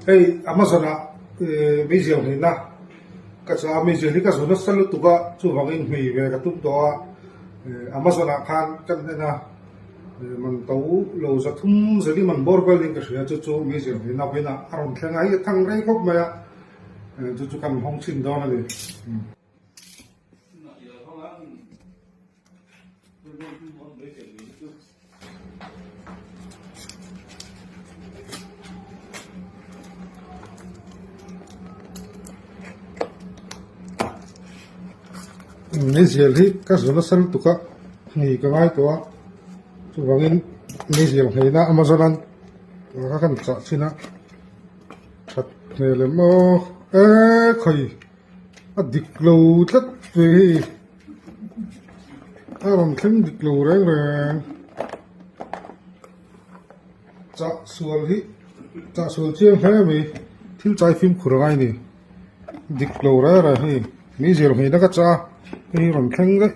Hei Amazon ah meizial hnihna ka chah a, meizial hi ka zu nasa lutuk a, chuvangin hmei ve ka tum tawh a, Amazon ah khan kan en a, man to lo 300 zeli man bawr vel niin ka hria, chu chu meizial hnihna vawiinah a rawn thleng a, hei a thang rei khawp mai a, chu chu kan hawng chhin dawn a ni. Meizial hi ka zu nasa lutuk a hni ka ngai tawh a chuvangin meizial hneihna Amazon an ka kan chah thin a that hmel em aw e khawi a dik lo tlat ve hei. A rawn thleng dik lo reng reng. Chah sual hi chah sual chiang hle mai thil chai fimkhur a ngai a ni. Dik lo reng reng hei meizial hmuihna ka chah a hei hi rawn thleng daih.